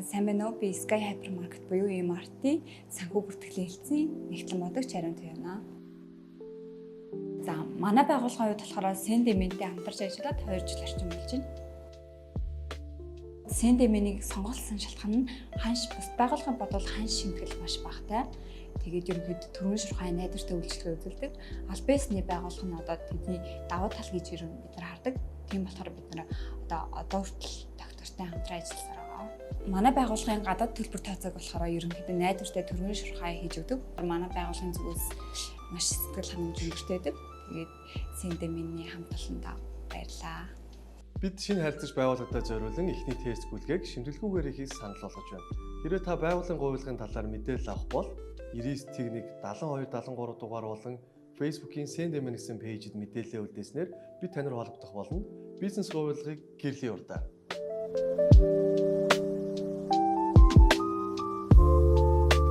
Сайн байна уу? Би Sky Hypermarket буюу Emart-ийн санхүү бүртгэлийн хэлтсийн нэгтлэн бодогч Ариун Туяана. За, манай байгууллагын хувьд болохоор Sendemэн-тэй хамтарч ажиллаад 2 жил орчим болж байна. Sendemэн-ийг сонголсон шалтгаан нь ханш, бусад байгууллагын бодвол ханш шимтгэл маш багатай. Тэгээд ерөнхийдөө түргэн шурхай, найдвартай үйлчилгээ үзүүлдэг. Албан ёсны байгууллага нь одоо тэдний давуу тал гэж ер нь бид нар хардаг. Тийм болохоор бид нар одоо хүртэл доктортой хамтран ажилласаар байгаа. Манай байгууллагын гадаад төлбөр тооцоог болохоор ерөнхийдөө найдвартай, түргэн шурхай хийж өгдөг. Манай байгууллагын зүгээс маш сэтгэл ханамж өндөртэй байдаг. Тэгээд Sendemэн-ий хамт олондоо баярлалаа. Бид шинэ харилцагч байгууллагадаа зориулан эхний тест гүйлгээг шимтгэлгүйгээр хийх санал болгож байна. Хэрвээ та байгууллагын говьлогын талаар мэдээлэл авах бол 99 тэг 1 72 73 дугаар болон Facebook-ийн Sendemэн гэсэн page-д мэдээлэл үлдээснээр бид тань руу холбогдох болно. Бизнес говьлогыг гэрлийн урдаа.